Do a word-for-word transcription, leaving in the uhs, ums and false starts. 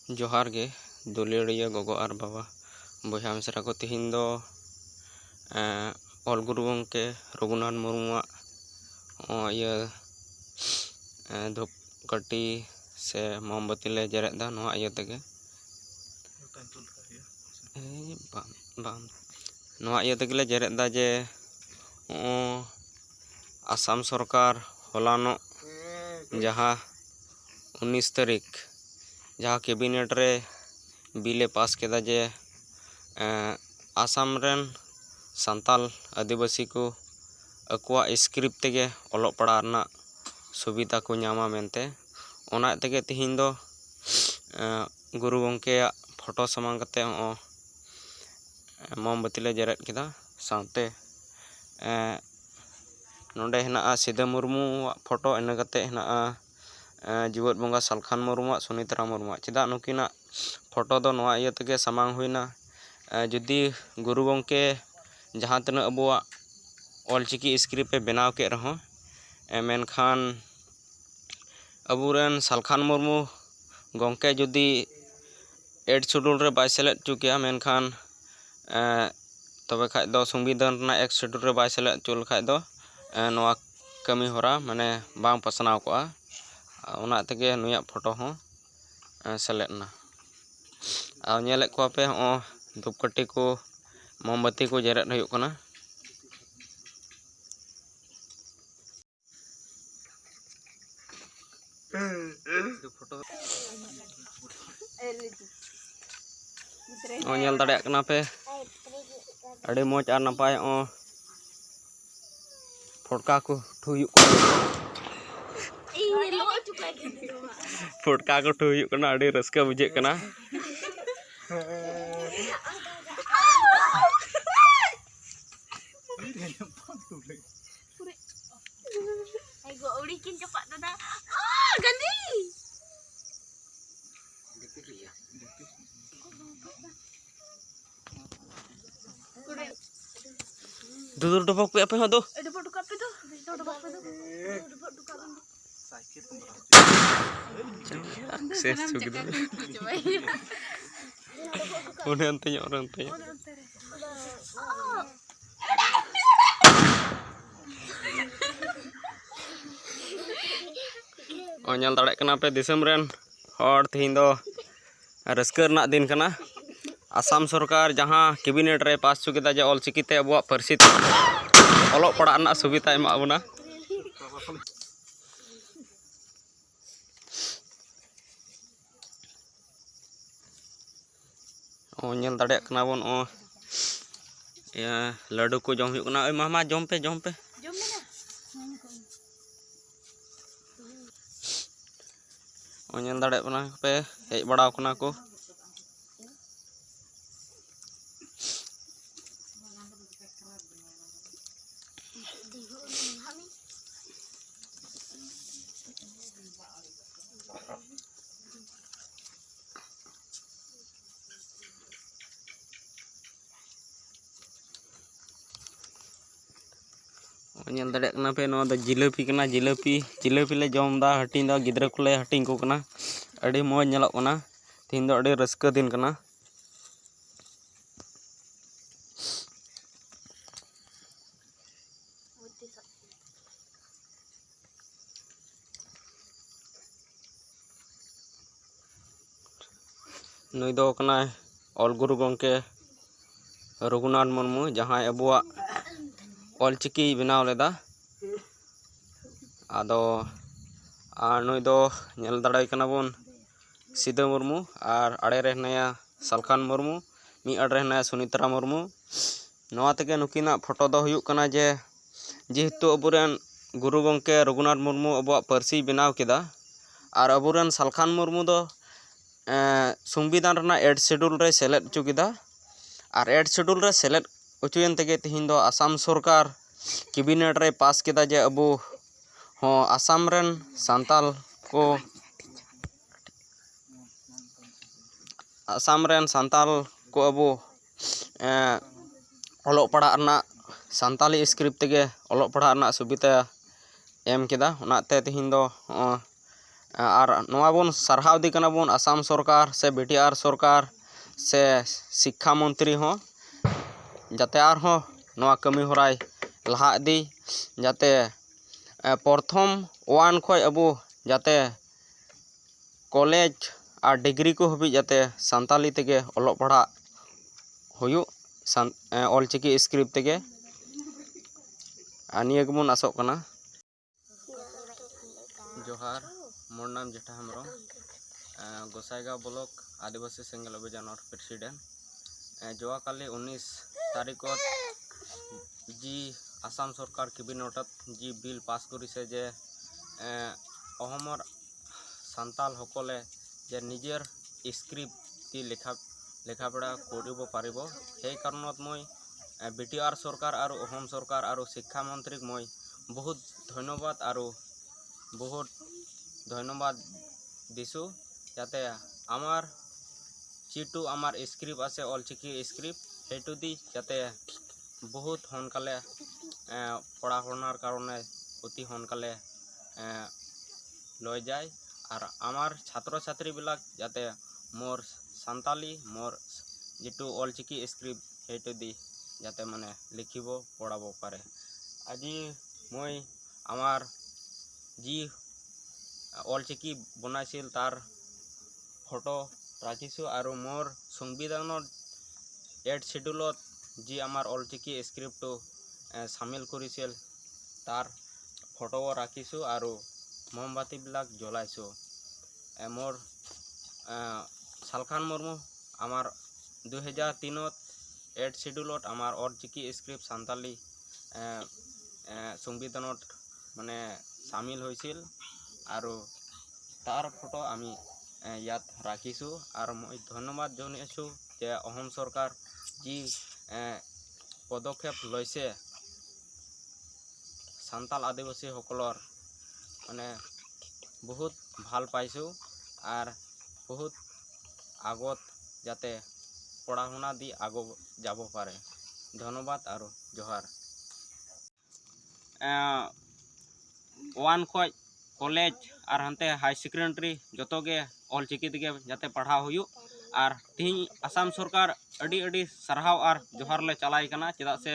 ᱡᱚᱦᱟᱨ ᱜᱮ ᱫᱩᱞᱟᱹᱲᱤᱭᱟᱹ ᱜᱚᱜᱚ ᱟᱨ ᱵᱟᱵᱟ, ᱵᱚᱭᱦᱟ ᱢᱤᱥᱨᱟ ᱠᱚ᱾ ᱛᱤᱦᱤᱧ ᱫᱚ ᱮᱸ, ᱚᱞ ᱜᱩᱨᱩ ᱜᱚᱢᱠᱮ ᱨᱚᱜᱷᱩᱱᱟᱛᱷ ᱢᱩᱨᱢᱩᱣᱟᱜ ᱦᱚᱸᱜᱼᱚᱭ ᱤᱭᱟᱹ ᱮᱸ, ᱫᱷᱩᱯᱠᱟᱹᱴᱷᱤ ᱥᱮ ᱢᱳᱢᱵᱟᱹᱛᱤ ᱞᱮ ᱡᱮᱨᱮᱫ ᱮᱫᱟ ᱱᱚᱣᱟ ᱤᱭᱟᱹ ᱛᱮᱜᱮ᱾ ᱮᱭ ᱵᱟᱝ, ᱵᱟᱝ᱾ ᱱᱚᱣᱟ ᱤᱭᱟᱹ ᱛᱮᱜᱮ ᱞᱮ ᱡᱮᱨᱮᱫ ᱮᱫᱟ ᱡᱮ ᱦᱚᱸᱜᱼᱚ ᱟᱥᱟᱢ ᱥᱚᱨᱠᱟᱨ ᱦᱚᱞᱟᱱᱚᱜ ᱡᱟᱦᱟᱸ ᱩᱱᱤᱥ ᱛᱟᱹᱨᱤᱠᱷ ᱡᱟᱦᱟᱸ ᱠᱮᱵᱤᱱᱮᱴ ᱨᱮ ᱵᱤᱞ ᱮ ᱯᱟᱥ ᱠᱮᱫᱟ ᱡᱮ ᱮᱸ, ᱟᱥᱟᱢ ᱨᱮᱱ ᱥᱟᱱᱛᱟᱞ ᱟᱹᱫᱤᱵᱟᱹᱥᱤ ᱠᱚ ᱟᱠᱚᱣᱟᱜ ᱥᱠᱨᱤᱯᱴ ᱛᱮᱜᱮ ᱚᱞᱚᱜ ᱯᱟᱲᱦᱟᱜ ᱨᱮᱱᱟᱜ ᱥᱩᱵᱤᱫᱷᱟ ᱠᱚ ᱧᱟᱢᱟ ᱢᱮᱱᱛᱮ, ᱚᱱᱟ ᱛᱮᱜᱮ ᱛᱤᱦᱤᱧ ᱫᱚ ᱮᱸ, ᱜᱩᱨᱩ ᱜᱚᱢᱠᱮᱭᱟᱜ ᱯᱷᱳᱴᱳ ᱥᱟᱢᱟᱝ ᱠᱟᱛᱮ ᱦᱚᱸ ᱢᱳᱢᱵᱟᱹᱛᱤ ᱞᱮ ᱡᱮᱨᱮᱫ ᱠᱮᱫᱟ᱾ ᱥᱟᱶᱛᱮ ᱮᱸ, ᱱᱚᱰᱮ ᱦᱮᱱᱟᱜᱼᱟ ᱥᱤᱫᱟᱹ ᱢᱩᱨᱢᱩᱣᱟᱜ ᱯᱷᱳᱴᱳ, ᱤᱱᱟᱹ ᱠᱟᱛᱮ ᱦᱮᱱᱟᱜᱼᱟ ᱮᱸ, ᱡᱤᱣᱮᱫ ᱵᱚᱸᱜᱟ ᱥᱟᱞᱠᱷᱟᱱ ᱢᱩᱨᱢᱩᱣᱟᱜ, ᱥᱩᱱᱤᱛᱨᱟ ᱢᱩᱨᱢᱩᱣᱟᱜ᱾ ᱪᱮᱫᱟᱜ ᱱᱩᱠᱤᱱᱟᱜ ᱯᱷᱳᱴᱳ ᱫᱚ ᱱᱚᱣᱟ ᱤᱭᱟᱹ ᱛᱮᱜᱮ ᱥᱟᱢᱟᱝ ᱦᱩᱭᱱᱟ, ᱮᱸ, ᱡᱩᱫᱤ ᱜᱩᱨᱩ ᱜᱚᱢᱠᱮ ᱡᱟᱦᱟᱸ ᱛᱤᱱᱟᱹᱜ ᱟᱵᱚᱣᱟᱜ ᱚᱞᱪᱤᱠᱤ ᱥᱠᱨᱤᱯᱴ ᱮ ᱵᱮᱱᱟᱣ ᱠᱮᱫ ᱨᱮᱦᱚᱸ, ᱮᱸ, ᱢᱮᱱᱠᱷᱟᱱ ᱟᱵᱚᱨᱮᱱ ᱥᱟᱞᱠᱷᱟᱱ ᱢᱩᱨᱢᱩ ᱜᱚᱢᱠᱮ ᱡᱩᱫᱤ ᱮᱭᱤᱴ ᱥᱤᱰᱩᱞ ᱨᱮ ᱵᱟᱭ ᱥᱮᱞᱮᱫ ᱦᱚᱪᱚ ᱠᱮᱭᱟ, ᱢᱮᱱᱠᱷᱟᱱ ᱮᱸ, ᱛᱚᱵᱮ ᱠᱷᱟᱡ ᱫᱚ ᱥᱚᱝᱵᱤᱫᱷᱟᱱ ᱨᱮᱱᱟᱜ ᱮᱭᱤᱴ ᱥᱤᱰᱩᱞ ᱨᱮ ᱵᱟᱭ ᱥᱮᱞᱮᱫ ᱦᱚᱪᱚ ᱞᱮᱠᱷᱟᱡ ᱫᱚ ᱮᱸ, ᱱᱚᱣᱟ ᱠᱟᱹᱢᱤ ᱦᱚᱨᱟ ᱢᱟᱱᱮ ᱵᱟᱝ ᱯᱟᱥᱱᱟᱣ ᱠᱚᱜᱼᱟ᱾ ᱚᱱᱟ ᱛᱮᱜᱮ ᱱᱩᱭᱟᱜ ᱯᱷᱳᱴᱳ ᱦᱚᱸ ᱮᱸ, ᱥᱮᱞᱮᱫ ᱮᱱᱟ᱾ ᱟᱨ ᱧᱮᱞᱮᱫ ᱠᱚᱣᱟ ᱯᱮ ᱦᱚᱸᱜᱼᱚ ᱫᱷᱩᱯᱠᱟᱹᱴᱷᱤ ᱠᱚ, ᱢᱳᱢᱵᱟᱹᱛᱤ ᱠᱚ ᱡᱮᱨᱮᱫ ᱦᱩᱭᱩᱜ ᱠᱟᱱᱟ᱾ ᱚ, ᱧᱮᱞ ᱫᱟᱲᱮᱭᱟᱜ ᱠᱟᱱᱟ ᱯᱮ, ᱟᱹᱰᱤ ᱢᱚᱡᱽ ᱟᱨ ᱱᱟᱯᱟᱭ᱾ ᱚ, ᱯᱷᱚᱴᱠᱟ ᱠᱚ ᱴᱷᱩ ᱦᱩᱭᱩᱜ ᱠᱟᱱᱟ᱾ ᱯᱷᱚᱴᱠᱟ ᱠᱚ ᱴᱷᱩ ᱦᱩᱭᱩᱜ ᱠᱟᱱᱟ, ᱟᱹᱰᱤ ᱨᱟᱹᱥᱠᱟᱹ ᱵᱩᱡᱷᱟᱹᱜ ᱠᱟᱱᱟ᱾ ᱟᱭ ᱜᱚ, ᱟᱹᱣᱲᱤ ᱠᱤᱱ ᱪᱟᱯᱟᱫ ᱫᱟᱫᱟ᱾ ᱟ, ᱜᱟᱹᱱᱫᱤ᱾ ᱫᱩᱫᱩᱨ ᱰᱚᱵᱚᱜ ᱯᱮ ᱟᱯᱮ ᱦᱚᱸ ᱫᱩ᱾ ᱰᱚᱵᱚᱜ ᱦᱚᱴᱚ ᱠᱟᱜ ᱯᱮ ᱫᱩ᱾ ᱰᱚᱵᱚᱜ ᱯᱮ ᱫᱩ᱾ ᱰᱚᱵᱚᱜ ᱦᱚᱴᱚ ᱠᱟᱜ ᱵᱮᱱ ᱫᱩ᱾ ᱥᱮᱥ ᱥᱟᱱᱟᱢ ᱪᱩᱠᱫᱚ᱾ ᱡᱟᱠᱟᱛ ᱠᱚᱧ ᱠᱷᱤᱡᱩᱣᱟᱭ᱾ ᱚᱱᱮ ᱚᱱᱛᱮ ᱧᱚᱜ ᱨᱮ, ᱚᱱᱛᱮ ᱧᱚᱜ᱾ ᱚ, ᱧᱮᱞ ᱫᱟᱲᱮᱭᱟᱜ ᱠᱟᱱᱟ ᱯᱮ ᱫᱤᱥᱚᱢ ᱨᱮᱱ ᱦᱚᱲ, ᱛᱮᱦᱮᱧ ᱫᱚ ᱨᱟᱹᱥᱠᱟᱹ ᱨᱮᱱᱟᱜ ᱫᱤᱱ ᱠᱟᱱᱟ᱾ ᱟᱥᱟᱢ ᱥᱚᱨᱠᱟᱨ ᱡᱟᱦᱟᱸ ᱠᱮᱵᱤᱱᱮᱴ ᱨᱮ ᱯᱟᱥ ᱦᱚᱪᱚ ᱠᱮᱫᱟ ᱡᱮ ᱚᱞ ᱪᱤᱠᱤ ᱛᱮ ᱟᱵᱚᱣᱟᱜ ᱯᱟᱹᱨᱥᱤ ᱛᱮ ᱚᱞᱚᱜ ᱯᱟᱲᱦᱟᱜ ᱨᱮᱱᱟᱜ ᱥᱩᱵᱤᱫᱷᱟ ᱮᱢᱟᱜ ᱵᱚᱱᱟ᱾ ᱚ, ᱧᱮᱞ ᱫᱟᱲᱮᱭᱟᱜ ᱠᱟᱱᱟ ᱵᱚᱱ, ᱚ, ᱤᱭᱟᱹ, ᱞᱟᱹᱰᱩ ᱠᱚ ᱡᱚᱢ ᱦᱩᱭᱩᱜ ᱠᱟᱱᱟ᱾ ᱳᱭ ᱢᱟᱢᱟ, ᱡᱚᱢ ᱯᱮ, ᱡᱚᱢ ᱯᱮ᱾ ᱡᱚᱢ ᱢᱮ ᱱᱟ᱾ ᱚ, ᱧᱮᱞ ᱫᱟᱲᱮᱭᱟᱜ ᱠᱟᱱᱟ ᱯᱮ, ᱦᱮᱡ ᱵᱟᱲᱟᱣ ᱠᱟᱱᱟ ᱠᱚ᱾ ᱧᱮᱞ ᱫᱟᱲᱮᱭᱟᱜ ᱠᱟᱱᱟ ᱯᱮ, ᱱᱚᱣᱟ ᱫᱚ ᱡᱤᱞᱟᱹᱯᱤ ᱠᱟᱱᱟ, ᱡᱤᱞᱟᱹᱯᱤ, ᱡᱤᱞᱟᱹᱯᱤ ᱞᱮ ᱡᱚᱢ ᱮᱫᱟ, ᱦᱟᱹᱴᱤᱧ ᱫᱚ ᱜᱤᱫᱽᱨᱟᱹ ᱠᱚᱞᱮ ᱦᱟᱹᱴᱤᱧ ᱟᱠᱚ ᱠᱟᱱᱟ᱾ ᱟᱹᱰᱤ ᱢᱚᱡᱽ ᱧᱮᱞᱚᱜ ᱠᱟᱱᱟ, ᱛᱮᱦᱮᱧ ᱫᱚ ᱟᱹᱰᱤ ᱨᱟᱹᱥᱠᱟᱹ ᱫᱤᱱ ᱠᱟᱱᱟ᱾ ᱱᱩᱭ ᱫᱚ ᱠᱟᱱᱟᱭ ᱚᱞ ᱜᱩᱨᱩ ᱜᱚᱢᱠᱮ ᱨᱚᱜᱷᱩᱱᱟᱛᱷ ᱢᱩᱨᱢᱩ, ᱡᱟᱦᱟᱸᱭ ᱟᱵᱚᱣᱟᱜ ᱚᱞ ᱪᱤᱠᱤᱭ ᱵᱮᱱᱟᱣ ᱞᱮᱫᱟ᱾ ᱟᱫᱚ, ᱟᱨ ᱱᱩᱭ ᱫᱚ ᱧᱮᱞ ᱫᱟᱲᱮᱭᱟᱭ ᱠᱟᱱᱟ ᱵᱚᱱ ᱥᱤᱫᱟᱹ ᱢᱩᱨᱢᱩ, ᱟᱨ ᱟᱲᱮ ᱨᱮ ᱦᱮᱱᱟᱭᱟ ᱥᱟᱞᱠᱷᱟᱱ ᱢᱩᱨᱢᱩ, ᱢᱤᱫ ᱟᱲᱮ ᱨᱮ ᱦᱮᱱᱟᱭᱟ ᱥᱩᱱᱤᱛᱨᱟ ᱢᱩᱨᱢᱩ᱾ ᱱᱚᱣᱟ ᱛᱮᱜᱮ ᱱᱩᱠᱤᱱᱟᱜ ᱯᱷᱳᱴᱳ ᱫᱚ ᱦᱩᱭᱩᱜ ᱠᱟᱱᱟ ᱡᱮ, ᱡᱮᱦᱮᱛᱩ ᱟᱵᱚᱨᱮᱱ ᱜᱩᱨᱩ ᱜᱚᱢᱠᱮ ᱨᱚᱜᱷᱩᱱᱟᱛᱷ ᱢᱩᱨᱢᱩ ᱟᱵᱚᱣᱟᱜ ᱯᱟᱹᱨᱥᱤᱭ ᱵᱮᱱᱟᱣ ᱠᱮᱫᱟ, ᱟᱨ ᱟᱵᱚᱨᱮᱱ ᱥᱟᱞᱠᱷᱟᱱ ᱢᱩᱨᱢᱩ ᱫᱚ, ᱮᱸ, ᱥᱚᱝᱵᱤᱫᱷᱟᱱ ᱨᱮᱱᱟᱜ ᱮᱭᱤᱴ ᱥᱤᱰᱩᱞ ᱨᱮᱭ ᱥᱮᱞᱮᱫ ᱦᱚᱪᱚ ᱠᱮᱫᱟ᱾ ᱟᱨ ᱮᱭᱤᱴ ᱥᱤᱰᱩᱞ ᱨᱮ ᱥᱮᱞᱮᱫ ᱦᱚᱪᱚᱭᱮᱱ ᱛᱮᱜᱮ ᱛᱮᱦᱮᱧ ᱫᱚ ᱟᱥᱟᱢ ᱥᱚᱨᱠᱟᱨ ᱠᱮᱵᱤᱱᱮᱴ ᱨᱮᱭ ᱯᱟᱥ ᱠᱮᱫᱟ ᱡᱮ ᱟᱵᱚ ᱦᱚᱸ ᱟᱥᱟᱢ ᱨᱮᱱ ᱥᱟᱱᱛᱟᱞ ᱠᱚ, ᱟᱥᱟᱢ ᱨᱮᱱ ᱥᱟᱱᱛᱟᱞ ᱠᱚ ᱟᱵᱚ, ᱮᱸ, ᱚᱞᱚᱜ ᱯᱟᱲᱦᱟᱜ ᱨᱮᱱᱟᱜ, ᱥᱟᱱᱛᱟᱞᱤ ᱥᱠᱨᱤᱯᱴ ᱛᱮᱜᱮ ᱚᱞᱚᱜ ᱯᱟᱲᱦᱟᱜ ᱨᱮᱱᱟᱜ ᱥᱩᱵᱤᱫᱷᱟ ᱮᱢ ᱠᱮᱫᱟ᱾ ᱚᱱᱟᱛᱮ ᱛᱮᱦᱮᱧ ᱫᱚ, ᱦᱚᱸ, ᱟᱨ ᱱᱚᱣᱟ ᱵᱚᱱ ᱥᱟᱨᱦᱟᱣ ᱤᱫᱤ ᱠᱟᱱᱟ ᱵᱚᱱ ᱟᱥᱟᱢ ᱥᱚᱨᱠᱟᱨ ᱥᱮ ᱵᱤ ᱴᱤ ᱟᱨ ᱥᱚᱨᱠᱟᱨ ᱥᱮ ᱥᱤᱠᱠᱷᱟ ᱢᱚᱱᱛᱨᱤ ᱦᱚᱸ, ᱡᱟᱛᱮ ᱟᱨᱦᱚᱸ ᱱᱚᱣᱟ ᱠᱟᱹᱢᱤ ᱦᱚᱨᱟᱭ ᱞᱟᱦᱟ ᱤᱫᱤ, ᱡᱟᱛᱮ, ᱮ, ᱯᱨᱚᱛᱷᱚᱢ ᱚᱣᱟᱱ ᱠᱷᱚᱱ ᱟᱵᱚ ᱡᱟᱛᱮ ᱠᱚᱞᱮᱡᱽ ᱟᱨ ᱰᱤᱜᱽᱨᱤ ᱠᱚ ᱦᱟᱹᱵᱤᱡ ᱡᱟᱛᱮ ᱥᱟᱱᱛᱟᱞᱤ ᱛᱮᱜᱮ ᱚᱞᱚᱜ ᱯᱟᱲᱦᱟᱜ ᱦᱩᱭᱩᱜ, ᱥᱟᱱ-, ᱮ, ᱚᱞᱪᱤᱠᱤ ᱥᱠᱨᱤᱯᱴ ᱛᱮᱜᱮ᱾ ᱟᱨ ᱱᱤᱭᱟᱹ ᱜᱮᱵᱚᱱ ᱟᱥᱚᱜ ᱠᱟᱱᱟ᱾ ᱡᱚᱦᱟᱨ, ᱢᱳᱨ ᱱᱟᱢ ᱡᱮᱴᱷᱟ ᱦᱮᱢᱵᱨᱚᱢ, ᱮ, ᱜᱚᱥᱟᱭᱜᱟᱸᱣ ᱵᱞᱚᱠ ᱟᱹᱫᱤᱵᱟᱹᱥᱤ ᱥᱮᱸᱜᱮᱞ ᱚᱵᱷᱤᱡᱟᱱ ᱯᱨᱮᱥᱤᱰᱮᱱᱴ᱾ ᱮ, ᱡᱚᱣᱟ ᱠᱟᱞᱤ ᱩᱱᱤᱥ ᱛᱟᱹᱨᱤᱠᱷ ᱡᱤ ᱟᱥᱟᱢ ᱥᱚᱨᱠᱟᱨ ᱠᱮᱵᱤᱱᱮᱴ ᱡᱤ ᱵᱤᱞ ᱯᱟᱥ ᱠᱚᱨᱤᱥᱮ ᱡᱮ, ᱮ, ᱚᱦᱚᱢᱚᱨ ᱥᱟᱱᱛᱟᱞ ᱦᱚᱠᱚᱞᱮ ᱡᱮ ᱱᱤᱡᱮᱨ ᱥᱠᱨᱤᱯᱴ ᱛᱤ ᱞᱮᱠᱷᱟ, লেখা পঢ়া কৰিব পাৰিব। সেই কাৰণত মই, এ, বি টি আৰ চৰকাৰ আৰু অসম চৰকাৰ আৰু শিক্ষা মন্ত্ৰীক মই বহুত ধন্যবাদ আৰু বহুত ধন্যবাদ দিছোঁ, যাতে আমাৰ যিটো আমাৰ স্ক্ৰিপ্ট আছে, অল চিকি স্ক্ৰিপ্ট, সেইটো দি যাতে বহুত সোনকালে, এ, পঢ়া শুনাৰ কাৰণে অতি সোনকালে, এ, লৈ যায়। আৰু আমাৰ ছাত্ৰ ছাত্ৰীবিলাক যাতে মোৰ চান্তালী, মোৰ যিটো অল চিকি স্ক্ৰিপ্ট, সেইটো দি যাতে মানে লিখিব পঢ়াব পাৰে। আজি মই আমাৰ যি অল চিকি বনাইছিল তাৰ ফটো ৰাখিছোঁ আৰু মোৰ সংবিধানৰ এইথ শ্বিডিউলত যি আমাৰ অল চিকি স্ক্ৰিপ্টটো, এ, চামিল কৰিছিল তাৰ ফটোও ৰাখিছোঁ আৰু মমবাতিবিলাক জ্বলাইছোঁ। এ, মোৰ, এ, চালখান মুৰ্মু আমাৰ দুহেজাৰ তিনত এইথ শ্বিডিউলত আমাৰ অল চিকি স্ক্ৰিপ্ট চান্তালী, এ, এ, সংবিধানত মানে চামিল হৈছিল আৰু তাৰ ফটো আমি, এ, ইয়াত ৰাখিছোঁ। আৰু মই ধন্যবাদ জনাইছোঁ যে অসম চৰকাৰ যি, এ, পদক্ষেপ লৈছে চান্তাল আদিবাসীসকলৰ, মানে বহুত ভাল পাইছোঁ আৰু বহুত আগত যাতে পঢ়া শুনা দি আগ যাব পাৰে। ধন্যবাদ আৰু জোহাৰ। এ, ওৱান ᱠᱷᱚᱱ ᱠᱚᱞᱮᱡᱽ ᱟᱨ ᱦᱟᱱᱛᱮ ᱦᱟᱭ ᱥᱮᱠᱮᱱᱰᱟᱨᱤ ᱡᱚᱛᱚ ᱜᱮ ᱚᱞ ᱪᱤᱠᱤ ᱛᱮᱜᱮ ᱡᱟᱛᱮ ᱯᱟᱲᱦᱟᱣ ᱦᱩᱭᱩᱜ᱾ ᱟᱨ ᱛᱤᱦᱤᱧ ᱟᱥᱟᱢ ᱥᱚᱨᱠᱟᱨ ᱟᱹᱰᱤ ᱟᱹᱰᱤ ᱥᱟᱨᱦᱟᱣ ᱟᱨ ᱡᱚᱦᱟᱨ ᱞᱮ ᱪᱟᱞᱟᱭ ᱠᱟᱱᱟ, ᱪᱮᱫᱟᱜ ᱥᱮ